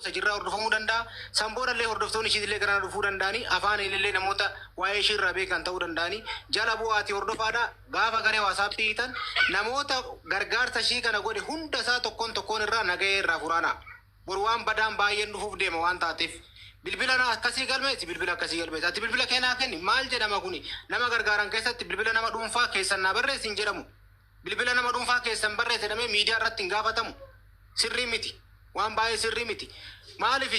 Jirraa hordofamuu danda'a. San boodallee hordoftoonni ishiitillee garana dhufuu danda'anii, afaan illee namoota waa'ee ishii irraa beekan ta'uu danda'anii, jala bu'aatii hordofaadha. Gaafa garee WhatsAppii hiitan, namoota gargaarsa ishii kana godhe hunda isaa tokkoon tokkoon irraa nagahee irraa furaana. Boru waan badaan baay'een dhufuuf deema waan taateef. Bilbila na akkasii galmeessi, bilbila akkasii galmeessi. Ati bilbila kee naa kenni, maal jedhama kuni? Nama gargaaran keessatti bilbila nama dhuunfaa keessan naa barreessi hin jedhamu. Bilbila nama dhuunfaa keessan barreesse jedhamee miidiyaa irratti hin gaafatamu. Sirrii miti. Waan baay'ee sirrii miti. Maaliif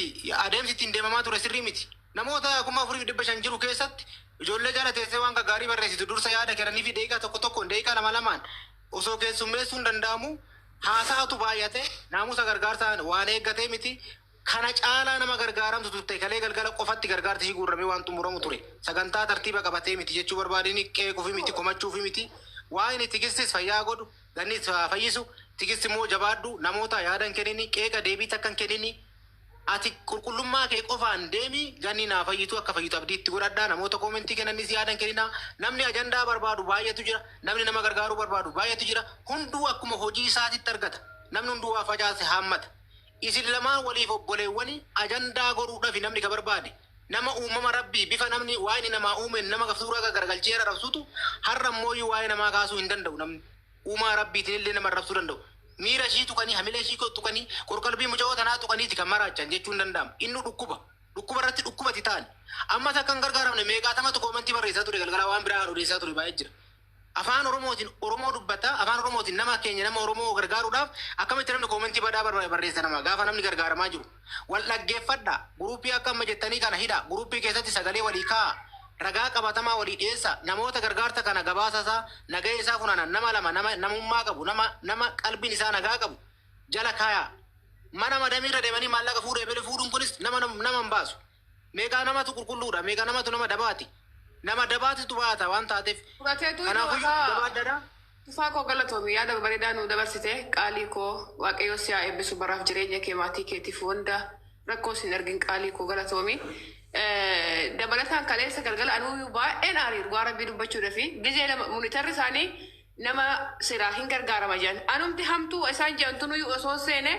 adeemsi ittiin deemamaa ture sirrii miti. Namoota 4500 jiru keessatti ijoollee jala teessee waan gaggaarii barreessitu dursa yaada kennanii fi daqiiqaa tokko tokkoon, daqiiqaa lama lamaan osoo keessummeessuun danda'amu, haasa'atu baay'ate, naamusa gargaarsaa waan eeggatee miti. Kana caalaa nama gargaaramtu turte, kalee galgala qofatti gargaarti ishii guurramee waan xumuramu ture. Sagantaa tartiiba qabatee miti jechuu barbaadini, qeequufi miti, komachuufi miti. Waa'een Tigistis fayyaa godhu, gannis fayyisu, Tigist immoo jabaadhu, namoota yaadan kennini, qeeqa deebii takka hin kennini. Ati qulqullummaa kee qofaan deemi, ganni naa fayyitu, akka fayyitu abdii itti godhadhaa. Namoota commentii kennanis yaadan kennina. Namni ajandaa barbaadu baay'eetu jira. Namni nama gargaaruu barbaadu baay'eetu jira. Hunduu akkuma hojii isaatitti argata. Namni hunduu waa facaase haammata. Isin lamaan waliif obboleewwani, ajandaa godhuudhafi namni ka barbaade. Nama uumama Rabbii bifa namni waa inni namaa uumeen nama suuraa garagalchee arrabsutu har'a immoo waa'ee namaa kaasuu hin danda'u namni. Uumaa Rabbiitiin illee nama arrabsuu danda'u. Miira ishii tuqanii, hamilee ishii tuqanii, qorqalbii mucayoo tanaa tuqaniiti kan maraachan jechuun danda'ama. Inni dhukkuba. Dhukkuba irratti dhukkubati ta'ani. Ammas akka hin gargaaramne meeqaatamatu commentii barreessaa ture, galgala waan biraa odeessaa ture baay'ee jira. Afaan Oromootiin Oromoo dubbata, afaan Oromootiin nama keenya, nama Oromoo gargaaruudhaaf akkamitti namni commentii badaa barreessa nama gaafa namni gargaaramaa jiru? Wal dhaggeeffadha. Groupii akka amma jettanii kana hidha. Groupii keessatti sagalee walii kaa'a. Ragaa qabatamaa walii dhiyeessa. Namoota gargaarsa kana gabaasa isaa, nagahee isaa funaanan nama lama, nama namummaa qabu, nama qalbiin isaa nagaa qabu jala kaayaa. Mana madamiirra deemanii maallaqa fuudhee ebele fuudhuun kunis nama hin baasu. Meeqaa namatu qulqulluudha, meeqaa namatu nama dabaati. Nama dabaatitu baata waan taateef. Fudhateetu. Kanaafuu jabaadhaadha. Tufaa koo, galatoomi, yaada bareedaa nuu dabarsite. Qaalii koo, Waaqayyo si haa eebbisu baraaf jireenya kee, maatii keetiif wanta rakkoo sin argin. Qaalii koo, galatoomi. Dabalataan kaleessa galgala anuuyyuu baay'een aarii, dhugaa Rabbii dubbachuudhafi, gizee lama monitorri isaanii nama silaa hin gargaarama jedhan. Anumti hamtuu isaan jedhan tunuyyuu osoo seene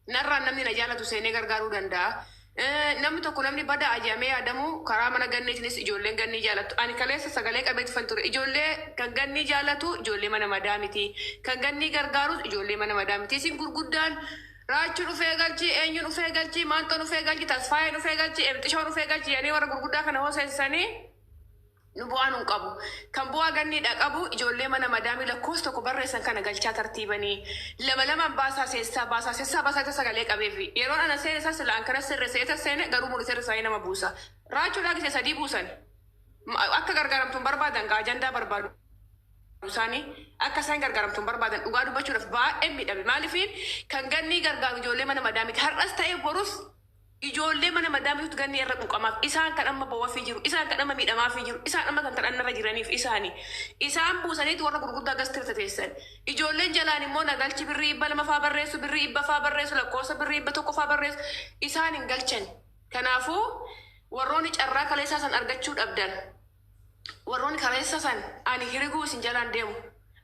narraan namni na jaalatu seenee gargaaruu danda'a. Namni tokko, namni badaa jedhamee yaadamu, karaa mana ganniitiinis ijoolleen gannii jaalatu. Ani kaleessa sagalee qabee tufan ture. Ijoollee kan gannii jaalatu ijoollee mana madaa miti. Kan gannii gargaarus ijoollee mana madaa miti. Isin gurguddaan Raachuu dhufee galchi, eenyuun dhufee galchi, maanxoon dhufee galchi, Tasfaayeen dhufee galchi, Emxishoon dhufee galchi jedhanii warra gurguddaa kana hooseessanii nu bu'aa nun qabu. Kan bu'aa ganniidha qabu ijoollee mana madaamii lakkoofsa tokko barreessan kana galchaa, tartiibanii lama lamaan baasaa seessaa, baasaa seessaa, baasaa isa sagalee qabeefi. Yeroon ana seene isa sila an kana sirreesse isa seene, garuu monitorri isaanii nama buusa. Raachuudhaa gisee sadii buusan. Akka gargaaramtuun barbaadan gaa, ajandaa barbaadu. Isaanii akka isaan gargaaramtuun barbaadan. Dhugaa dubbachuudhaaf baay'ee miidhame. Maaliif kan gannii gargaaru ijoollee mana madaamiti. Har'as ta'ee borus ijoollee mana madaamitutu ganni irra quuqamaaf. Isaan kan amma bowwafii jiru, isaan kan amma miidhamaafii jiru, isaan amma kan kadhannarra jiraniif isaani. Isaan buusaniitu warra gurguddaa gastirta teessan. Ijoolleen jalaan immoo nagalchi birrii 200 faa barreessu, birrii 100 faa barreessu, lakkoofsa birrii 100 faa barreessu, isaan hin galchan. Kanaafuu warroonni carraa kaleessaa san argachuu dhabdan, warroonni kaleessa san, ani hiriguu isin jalaan deemu.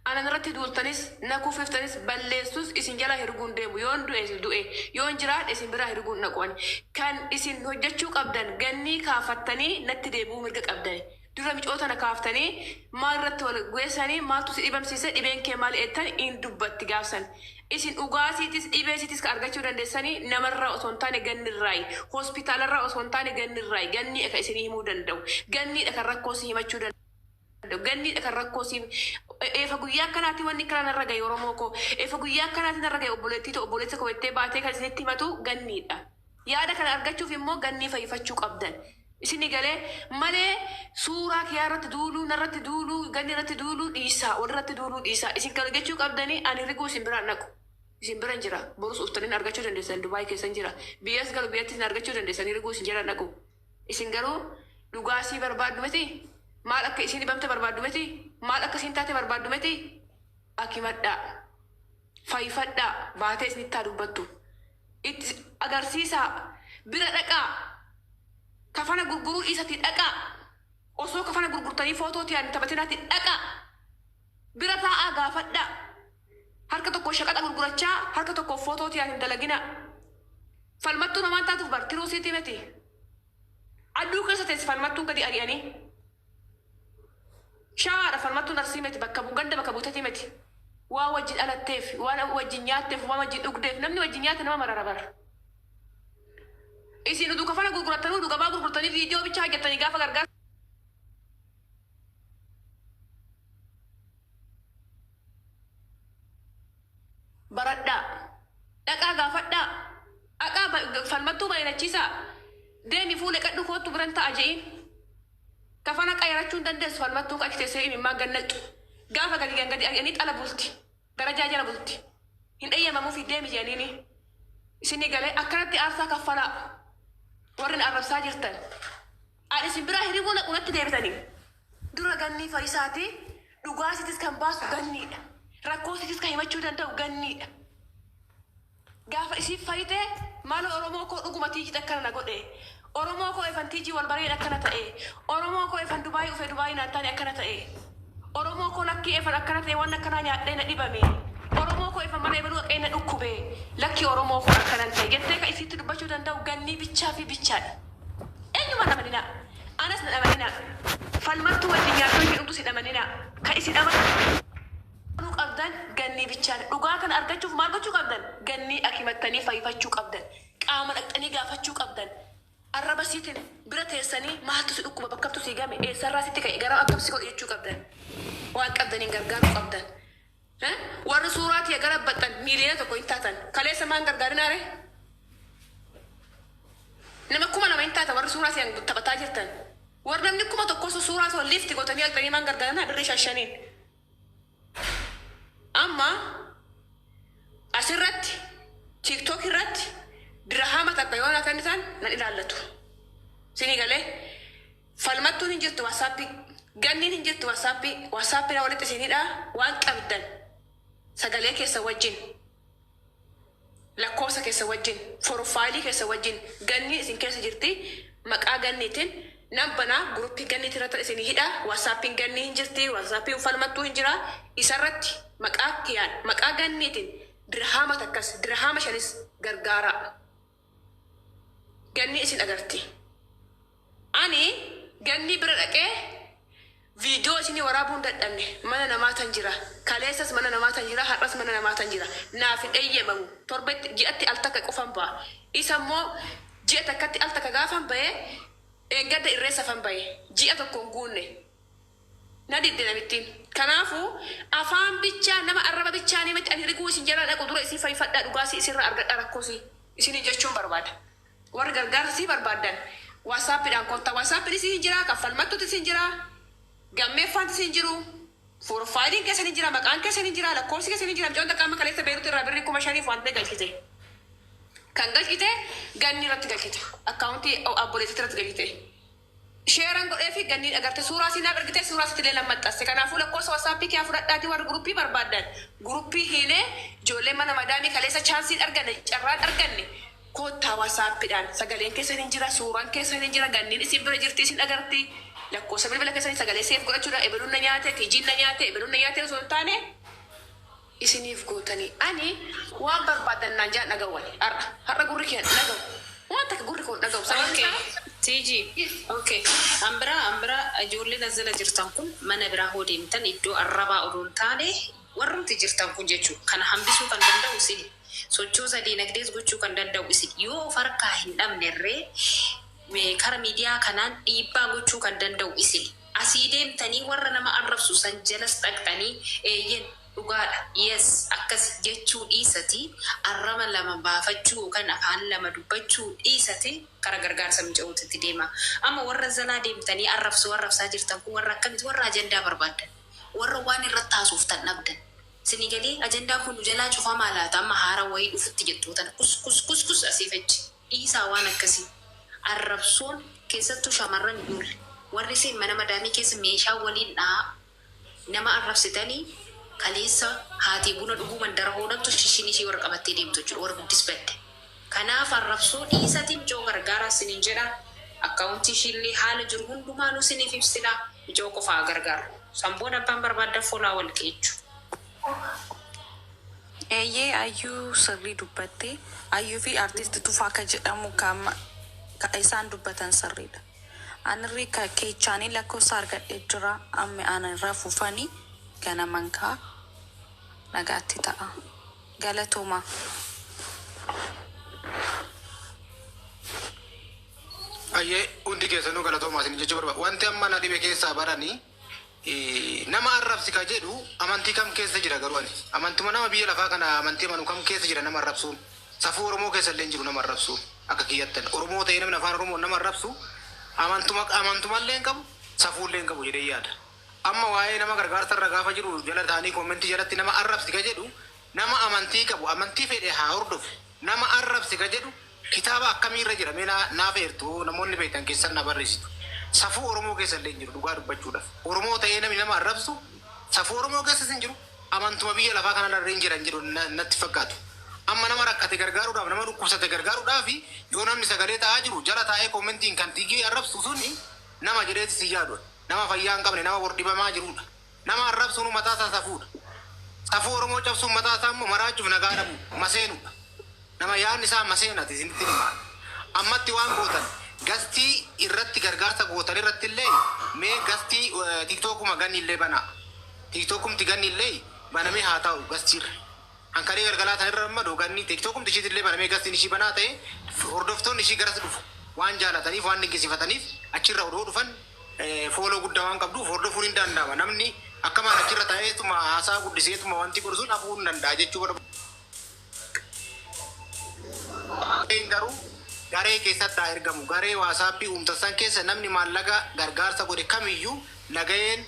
Anan irratti duultanis, na kuffiftanis, balleessus, isin jalaa hiriguun deemu. Yoon du'e du'e, yoon jiraadhe isin biraa hiriguun dhaqu ani. Kan isin hojjechuu qabdan, gannii kaafattanii natti deebi'uu mirga qabdani. Dura micoota na kaaftanii maal irratti wal geessanii, maaltu si dhibamsiise, dhibeen kee maal jettan in dubbatti gaafsan. Isin dhugaasiitis dhibeesiitis ka argachuu dandeessanii namarraa osoo hin taane gannirraayi. Hospitaalarraa osoo hin taane gannirraayi. Ganniidha kan isinii himuu danda'u. Ganniidha kan rakkoo si himachuu danda'u. Ganniidha kan rakkoo si eefa guyyaa akkanaati wanni akkana narra gahe, Oromoo koo. Eefa guyyaa akkanaati narra gahe, obboleettii ta'u, obboleessa koo jettee baatee kan isinitti himatu ganniidha. Yaada kana argachuuf immoo gannii fayyifachuu qabdan. Isinii galee malee suuraa kiyyaa irratti duuluu, narratti duuluu, ganni irratti duuluu dhiisaa, walirratti duuluu dhiisaa. Isin kan hojjechuu qabdanii, ani riguu isin biraan dhaqu. Isin biran jira. Borus uftaniin argachuu dandeessan, Dubaay keessan jira. Biyyas galu biyyatti isin argachuu dandeessanii, riguu isin jala dhaqu. Isin garuu dhugaa sii barbaaddu miti? Maal akka isiin dhibamte barbaaddu miti? Maal akka isiin taate barbaaddu miti? Akimadhaa. Fayyifadhaa. Baatee isinitti haa dubbattu. Itti agarsiisaa. Bira dhaqaa. Kafana gurguruu dhiisati dhaqaa. Osoo kafana gurgurtanii footoo tiyaan taphatinaati dhaqaa. Bira taa'aa gaafadhaa. Harka tokko shaqaxa gurgurachaa harka tokko footoo tiyaan hin dalaginaa. Falmattuu namaan taatu. tiruu siitii miti. Aduu keessa teessi falmattuun gadi ari'anii. Shawaadha falmattuun arsii miti bakka ganda bakka buutetii miti. Waan wajjin dhalatteef, waan wajjin nyaatteef, waan wajjin dhugdeef namni wajjin nyaate nama marara bara. Isin uduu kafana gurguratanii uduu gabaa gurgurtanii viidiyoo bichaa hojjettanii gaafa gargaarsa. Baradhaa. Dhaqaa gaafadhaa. Dhaqaa falmattuu baay'inachiisaa. Deemi fuula qadhu kootu biran ta'a je'iin. Kafana qayyarachuu hin dandeessu falmattuu achi teessee imimmaan gannaqxu. Gaafa gadi gadi ari'anii xala bulti. Darajaa jala bulti. Hin eeyyamamuufi deemi jedhaniini. Isinii galee akkanatti aarsaa kaffalaa. Warri na arrabsaa jirtan. Ani isin biraa hiribuu naqu natti deebitanii. Dura gannii fayyisaati. Dhugaa isitis kan baasu ganniidha. Rakkoo isitis kan himachuu danda'u ganniidha. Gaafa isiif fayyite maal Oromoo koo dhuguma tiijii akkana na godhe. Oromoo koo efan tiijii wal bareen akkana ta'e. Oromoo koo efan Dubaayii dhufe Dubaayii naan taane akkana ta'e. Oromoo koo lakkii efan akkana ta'e waan akkanaa nyaadhee na dhibame. Oromoo koo efan mana ebaluu dhaqee na dhukkube. Lakkii Oromoo koo akkanan ta'e jettee kan isitti dubbachuu danda'u gannii bichaa fi bichaadha. Eenyuma namanina. Anas na dhamanina. Falmattuu wajjin nyaattoo ishee dhugdu si dhamanina. Kan isin amanuu qabdan gannii bichaadha. Dhugaa kana argachuuf maal gochuu qabdan? Gannii akimattanii fayyifachuu qabdan. Qaama dhaqxanii gaafachuu qabdan. Arraba siitiin bira teessanii maaltu si dhukkuba bakkamtu si game eessarraa sitti ka'e gara akkam si godhe jechuu qabdan. Waan qabdaniin gargaaruu qabdan. Warri suuraa tiyya gara baxxan miiliyoona tokko hin taatan. Kaleessa maan gargaarinaa ree? Nama 2000 hin taatan warri suuraa siyan taphataa jirtan. Warri namni 1000 osoo suuraa osoo liifti gootanii haqxanii maan gargaarinaa birrii shan shaniin. Amma asirratti TikTok irratti dirhaama takka yoo na kennitan nan ilaallatu. Sinii galee falmattuun hin jirtu WhatsApp ganniin hin jirtu WhatsApp WhatsApp na walitti isinidha waan qabdan sagalee keessa wajjin lakkoofsa keessa wajjin forfaayilii keessa wajjin ganniin isin keessa jirti maqaa ganniitiin nan banaa guruppii ganniitiin irratti isin hidha WhatsAppiin gannii hin jirti WhatsAppiin falmattuu hin jira isarratti maqaa kiyaan maqaa ganniitiin dirhaama takkas dirhaama shanis gargaaraa. Ganni isin agarti. Ani gannii bira dhaqee viidiyoo isinii waraabuu hin dadhabne mana namaa tan jira. Kaleessas mana namaa tan jira har'as mana namaa tan jira. Naaf hin eeyyamamu. Torbetti ji'atti al takka qofan ba'a. Isa immoo ji'a takkatti al takka gaafan ba'e eeggadda irreessafan ba'e. Ji'a tokko hin guunne. Na didde namittiin. Kanaafuu afaan bichaa nama arraba bichaanii miti ani riguu isin jalaa dhaqu dura isin fayyifadhaa dhugaasii isinirraa argadhaa rakkoosii isiniin jechuun barbaada. Warri gargaarsa sii barbaaddan WhatsAppidhaan kottaa. WhatsAppin isin hin jira, kaffalmattuuti isin jira, gammeeffaan isin jiru, profaayiliin keessan hin jira, maqaan keessan hin jira, lakkoofsi keessan hin jira. Mucaan takka amma kaleessa Beerut irraa birrii 5,000f waan ta'e galchite. Kan galchite ganni irratti galchite. Akkaawuntii obboleessitti irratti galchite. Sheeran godheefi ganniin agarte suuraa sii naaf ergite suuraa sitti illee nan maxxanse kanaafuu lakkoofsa WhatsApp kiyaa fudhadhaatii warri guruppii barbaaddan guruppii hiinee ijoollee mana madaamii kaleessa chaansiin arganne carraan arganne koottaa WhatsAppidhaan sagaleen keessan hin jira suuraan keessan hin jira ganniin isin bira jirti isin agarti lakkoofsa bilbila keessanii sagalee seef godhachuudhaan ebeluun na nyaate tiijiin na nyaate ebeluun na nyaate osoo hin taane isiniif gootanii ani waan barbaadan naan jaan dhaga'u ani har'a har'a gurri kee dhaga'u waan takka gurri koo hin dhaga'u sababni Okay. isaa TG. Okay. An biraa ijoolleen as jala jirtan kun mana biraa hoo deemtan iddoo arrabaa odoo hin taane warrumti jirtan kun jechuudha. Kana hambisuu kan danda'u isin. Sochoosa diinagdees gochuu kan danda'u isin. Yoo of harkaa hin dhabne irree kara miidiyaa kanaan dhiibbaa gochuu kan danda'u isin. Asii deemtanii warra nama arrabsu san jalas dhaqxanii eeyyen dhugaadha yes akkas jechuu dhiisati arraba lama baafachuu yookaan afaan lama dubbachuu dhiisati kara gargaarsa mica'uutitti deema. Amma warra zalaa deemtanii arrabsuu arrabsaa jirtan kun warra akkamitti warra ajandaa barbaaddan warra waan irratti haasoftan dhabdan. Sinii galee ajandaan kun nu jalaa cufamaa laata amma haara wayii dhufutti jettoota kus kus kus kus asiif achi dhiisaa waan akkasii. Arrabsoon keessattuu shamarran ijoollee warri isin mana madaamii keessa meeshaa waliin dhahaa nama arrabsitanii kaleessa haatii buna dhuguu mandara hoodhamtu shishin ishee warra qabattee deemtu jechuudha warra guddis badde. Kanaaf arrabsoo dhiisatiin micoo gargaaraa isiniin jedha. Akkaawuntii ishiillee haala jiru hundumaanuu isiniif ibsina micoo qofaa gargaaru. Samboon abbaan barbaadda folaa wal qeechu. Eeyyee, ayyuu sirrii dubbatte. Ayyuu fi artist Tufaa kan jedhamu kan Ka isaan dubbatan sirriidha. Anirri ka keechaanii lakkoofsa argadhee jira. Amma ana irraa fufanii ganaman kaa nagaatti ta'a. Galatooma. Ayyee, hundi keessanuu galatoomaa isin jechuu barbaada. Wanti amma na dhibe keessaa baranii nama arrabsi ka jedhu amantii kam keessa jira garuu ani? Amantuma nama biyya lafaa kana amantii amanu kam keessa jira nama arrabsuun? Safuu Oromoo keessa illee hin jiru nama arrabsuun akka kiyyattan. Oromoo ta'ee namni afaan Oromoo nama arrabsu amantuma amantumallee hin qabu, safuullee hin qabu jedhee yaada. Amma waa'ee nama gargaarsa irra gaafa jiru jala ta'anii commentii jalatti nama arrabsi ka jedhu, nama amantii qabu, amantii fedhe haa hordofu. Nama arrabsi ka jedhu kitaaba akkamiirra jira? Mee naaf eertu, namoonni beektan keessan na barreessitu. Safuu Oromoo keessa illee hin jiru dhugaa dubbachuudhaaf. Oromoo ta'ee namni nama arrabsu safuu Oromoo keessas hin jiru. Amantuma biyya lafaa kana irra hin jiran jedhu natti fakkaatu. Amma nama rakkate gargaaruudhaaf, nama dhukkubsate gargaaruudhaaf yoo namni sagalee ta'aa jiru jala taa'ee commentiin kan tiigee arrabsu suni nama jedheeti si yaadu. Nama fayyaa hin qabne, nama bor dhibamaa jirudha. Nama arrabsuun mataa isaa safuudha. Safuu Oromoo cabsuun mataa isaa immoo maraachuuf nagaa dhabu maseenudha. Nama yaadni isaa maseenati isinitti hima. Ammatti waan gootan guestii irratti gargaarsa gootan irratti illee mee guestii TikTokuma ganni illee banaa. TikTokumti ganni illee banamee haa ta'u guestiirra. Hankalee galgalaa tan irra amma ganni TikTokumti ishiitti illee banamee guestiin ishii banaa ta'e, hordoftoonni ishii garas dhufu. Waan jaalataniif, waan dinqisiifataniif achirra odoo dhufan, follow guddaa waan qabduuf hordofuun hin danda'ama. Namni akkamaan achirra taa'eetuma haasaa guddiseetuma wanti godhu sun hafuu hin danda'a jechuu barbaada. Garuu garee keessatti haa ergamu. Garee WhatsAppii uumtasan keessa namni maallaqa gargaarsa godhe kamiyyuu nagaheen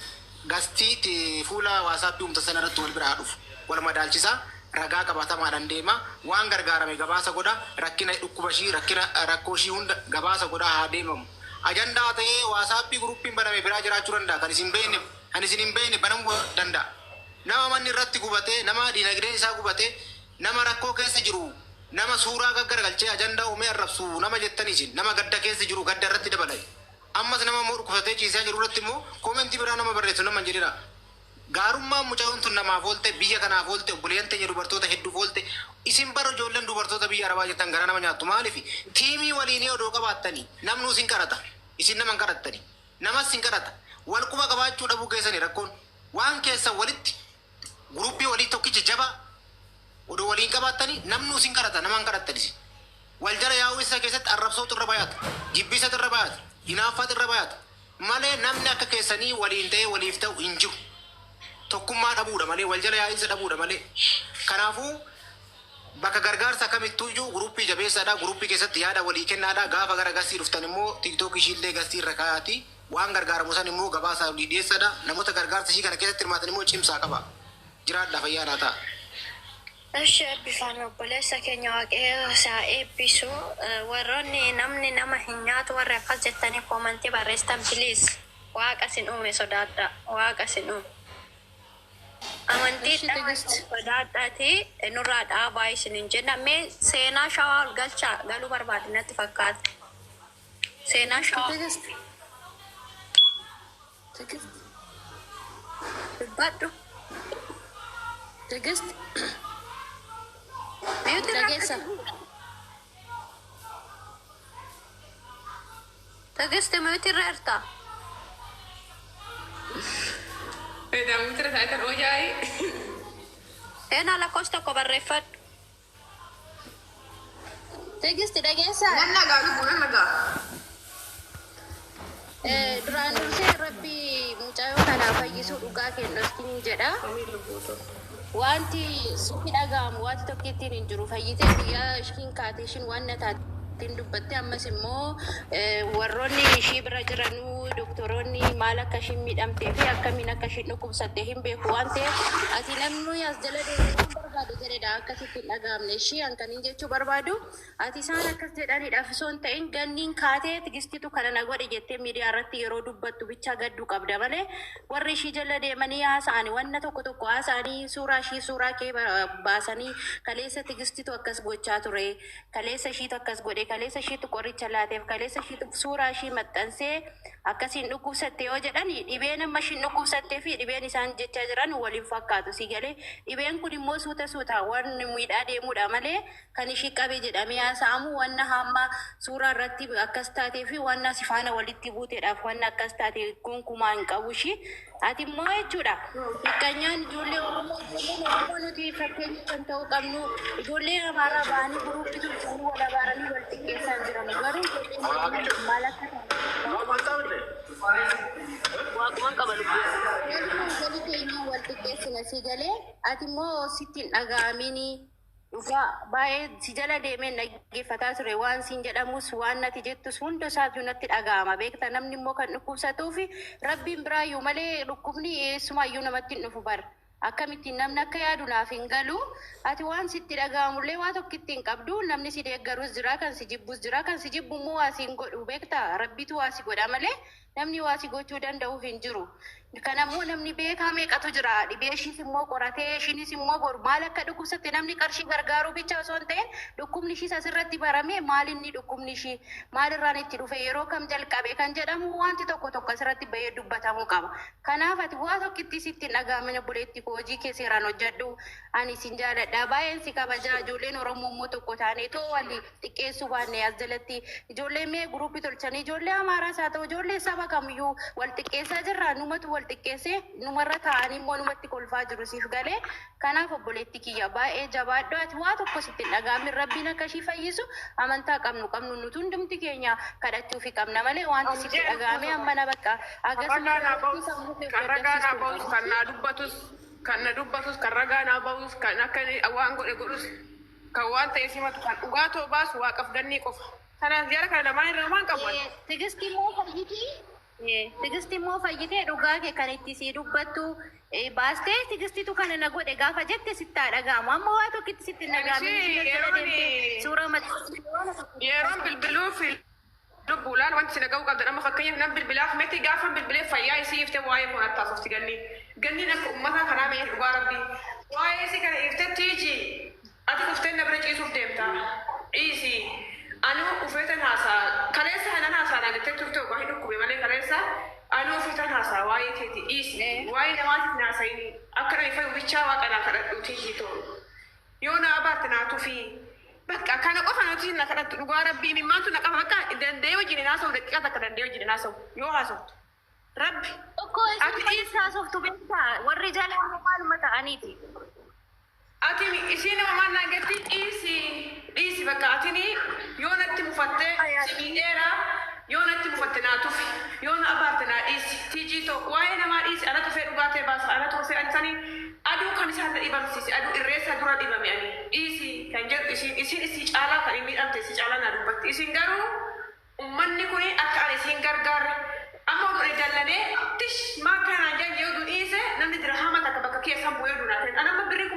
guestii fuula WhatsAppii uumtasan irratti wal bira haa dhufu. Wal madaalchisaa, ragaa qabatamaadhaan deema. Waan gargaarame gabaasa godha. Rakkina dhukkuba ishii, rakkina rakkoo ishii hunda gabaasa godha haa deemamu. Ajandaa ta'ee WhatsAppii groupiin baname biraa jiraachuu danda'a. Kan isin beekne, kan isin hin beekne banamuu danda'a. Nama manni irratti gubatee, nama dinagdeen isaa gubatee, nama rakkoo keessa jiru, nama suuraa gaggaragalchee ajandaa uumee arrabsu nama jettanii isin nama gadda keessa jiru gadda irratti dabalai. Ammas nama immoo dhukkubsatee ciisaa jiru irratti immoo commentii biraa nama barreessu nama hin jedhina. Gaarummaan mucayyoon tun namaaf oolte, biyya kanaaf oolte, obboleeyyan teenya dubartoota hedduuf oolte. Isin bara ijoolleen dubartoota biyya arabaa jettan garaa nama nyaattu. Maaliif teamii waliinii odoo qabaattanii namnuu isin kadhata. Isin nama hin kadhattani. Namas hin kadhata. Wal quba qabaachuu dhabuu keessanii rakkoon. Waan keessan walitti groupii walii tokkicha jabaa odoo waliin qabaattanii namnuu isin kadhata, nama hin kadhattani isin. Wal jala yaa'uu isa keessatti arrabsootu irra baay'ata. Jibbisatu irra baay'ata. Hinaaffaatu irra baay'ata. Malee namni akka keessanii waliin ta'ee waliif ta'u hin jiru. Tokkummaa dhabuudha malee, wal jala yaa'insa dhabuudha malee. Kanaafuu bakka gargaarsa kamittuyyuu groupii jabeessaadha. Groupii keessatti yaada walii kennaadha. Gaafa gara guestii dhuftan immoo TikTok ishiillee guestii irra kaa'aati. Waan gargaaramu san immoo gabaasa walii dhiyeessaadha. Namoota gargaarsa ishii kana keessatti hirmaatan immoo cimsaa qaba. Jiraadha, fayyaadhaa ta'a. Eshi, eebbifame obboleessa keenya, Waaqayyo isaa eebbisu. Warroonni namni nama hin nyaatu warri akkas jettanii commentii barreessitan, please, Waaqa sin uume sodaadha. Waaqa sin uume. Amantii Eshi, Tigist. sodaadhaati nurraa dhaabaa isin hin jenna. Mee seenaa shawaa ol galchaa, galuu barbaade natti fakkaata. Seenaa shawaa. Tigist. Tigist. Dubbadhu. Tigist. Mute irraa. Dhageessa. Tigist, mute irra jirta. Daawwitira taa'ee ooyyaa'ee. Seenaa, lakkoofsa 1 barreeffadhu. Tigist, dhageessa. Nan nagaa, lubbuu, nan nagaa. Duraan dursee Rabbi mucayyoo kanaa fayyisuu dhugaa kennuutiin jedha. Wanti sitti dhaga'amu wanti tokkittiin hin jiru. Fayyitee guyyaa ishiin kaate ishiin waan na taateen dubbatte. Ammas immoo warroonni ishii bira jiranuu doktoroonni maal akka ishiin miidhamtee fi akkamiin akka ishiin dhukkubsatte hin beeku waan ta'eef, ati namni as jala deemu waan barbaadu jedhedha akkasitti hin dhaga'amne. Ishii hankaniin jechuu barbaadu, ati isaan akkas jedhaniidhaaf osoo hin ta'in, ganniin kaatee Tigistitu kana na godhe jettee miidiyaa irratti yeroo dubbattu bichaa gadduu qabda malee, warri ishii jala deemanii haasa'anii wanna tokko tokko haasa'anii suuraa ishii suuraa kee baasanii kaleessa Tigistitu akkas gochaa ture, kaleessa ishiitu akkas godhe, kaleessa ishiitu qoricha laateef, kaleessa ishiitu suuraa ishii maxxansee akkasiin dhukkubsatte yoo jedhan, dhibeen amma ishiin dhukkubsattee fi dhibeen isaan jechaa jiran waliin fakkaatu. Si galee? Dhibeen kun immoo suuta suuta wanni miidhaa deemudha malee kan ishii qabe jedhamee haasa'amu wanna hamma suuraa irratti akkas taatee fi wanna si faana walitti buuteedhaaf wanna akkas taate gonkumaa hin qabu ishii. Ati immoo jechuudha miqqanyaan ijoollee Oromoo, ijoolleen Oromoo nuti fakkeenya kan ta'uu qabnu, ijoollee Amaaraa ba'anii guruuppii tolchanii wal abaaranii wal xiqqeessaa jiran, garuu ijoolleen Oromoo maal akka ta'an Waaquman qaba lubbuu. Walumaa gali keenya wal xiqqeessina si galee. Ati immoo sitti hin dhaga'amini. Dhugaa baay'ee si jala deemeen dhaggeeffataa ture. Waan siin jedhamus, waan nati jettus hunda isaatu natti dhaga'ama, beekta. Namni immoo kan dhukkubsatuu fi rabbiin biraayyuu malee dhukkubni eessumaayyuu namatti hin dhufu bara. Akkamittiin namni akka yaadu naaf hin galu. Ati waan sitti dhaga'amullee waa tokkitti hin qabdu. Namni si deeggarus jira, kan si jibbus jira. Kan si jibbu immoo waa si hin godhu, beekta. Rabbitu waa si godha malee namni waa si gochuu danda'u hin jiru. Kanammoo namni beekaa meeqatu jira. Dhibee ishiis immoo qoratee, ishiinis immoo boru maal akka dhukkubsatte, namni qarshii gargaaruu bicha osoo hin ta'in, dhukkubni ishiis asirratti barame, maal inni dhukkubni ishii, maalirraan itti dhufe, yeroo kam jalqabe kan jedhamu wanti tokko tokko asirratti bahee dubbatamuu qaba. Kanaaf ati waa tokkitti sitti hin dhaga'amin, obboleetti koo. Hojii kee seeraan hojjedhu. Ani sin jaaladha, baay'een si kabajaa. Ijoolleen Oromoo immoo tokko taanee too wali xiqqeessuu baanne, as jalatti ijoollee mee guruupii tolchanii, ijoollee Amaaraas haa ta'u ijoollee saba kamiyyuu wal xiqqeessaa jirra. Numatu wal xiqqeessee numarra taa'anii immoo numatti kolfaa jiru, siif galee? Kanaaf obboleetti kiyya, baay'ee jabaadhu. Ati waa tokko sitti hin dhaga'amin. Rabbiin akka ishii fayyisu amantaa qabnu qabnu nuti hundumti keenya kadhachuufi qabna malee wanti sitti dhaga'ame amma na bakka Kan ragaa naa ba'us, kan ragaa naa ba'us, kan naa dubbatus, kan na dubbatus, kan ragaa naa ba'us, kan akka inni waan godhe godhus, kan waan ta'e simatu, kan dhugaa ta'u baasu Waaqaf gannii qofa. Kanaaf jara kana lamaan irraa waan qabu. Tigisti immoo fayyitee, Tigisti immoo fayyitee, dhugaa kee kan itti sii dubbattu baastee, Tigistitu kana na godhe gaafa jette sitti haa dhaga'amu. Amma waa tokkitti sitti hin dhaga'amin. Ishii Ishii jala yeroon deemtee suuraa maxxansituu. Yeroon bilbiluu fi lubbuudhaan wanti si dhaga'uu qabdan, amma fakkeenyaaf nan bilbilaaf miti, gaafa bilbilee fayyaa isii iftee waa'ee koo natti haasofti ganni. Ganniin akka uummataa kanaa mee dhugaa rabbii. Waa'ee isii kana iftee, tiiji ati dhuftee na bira ciisuuf deemta. Dhiisi. Anuu ufeetan haasaa, kaleessa kanan haasaa naa jettee turte, ogaa hin dhukkube malee kaleessa anuu ufeetan haasaa waa'ee keeti, dhiisi. Waa'ee namaatiif naasayini, akka nami fayu bichaa Waaqa naa kadhadhu, tiijii too. Yoo na abaarte naa tufii. Bakka kana qofa nuti na kadhattu, dhugaa rabbii mimmaantu na qaba. Bakka danda'ee wajjin hin haasa'u, daqiiqaa takka danda'ee wajjin hin haasa'u yoo haasa'u. Rabbi. Tokko isin Ati walitti haasoftu, beektaa? Warri jala maaluma ta'aniiti. Ati isiin nama maal naan jetti, dhiisi dhiisi, bakka atini yoo natti mufatte si miidheera, yoo natti mufatte naa tufi, yoo na abaarte naa dhiisi, tiijii too, waa'ee namaa dhiisi, anatu fee dhugaa ta'e baasa, anatu fee ani sanii aduu kan isaan na dhibamsiise, aduu irreessa dura dhibame ani, dhiisi kan jedhu isiin isiin isii caalaa kan hin miidhamte, isii caalaa naa dubbatti. Isin garuu ummanni kun akka ani isiin gargaarre amma oduu ani dallanee tish maa kanaan jedhan yoo dhiise, namni dirhama takka bakka keessan bu'ee dunaa ta'e anamma birrii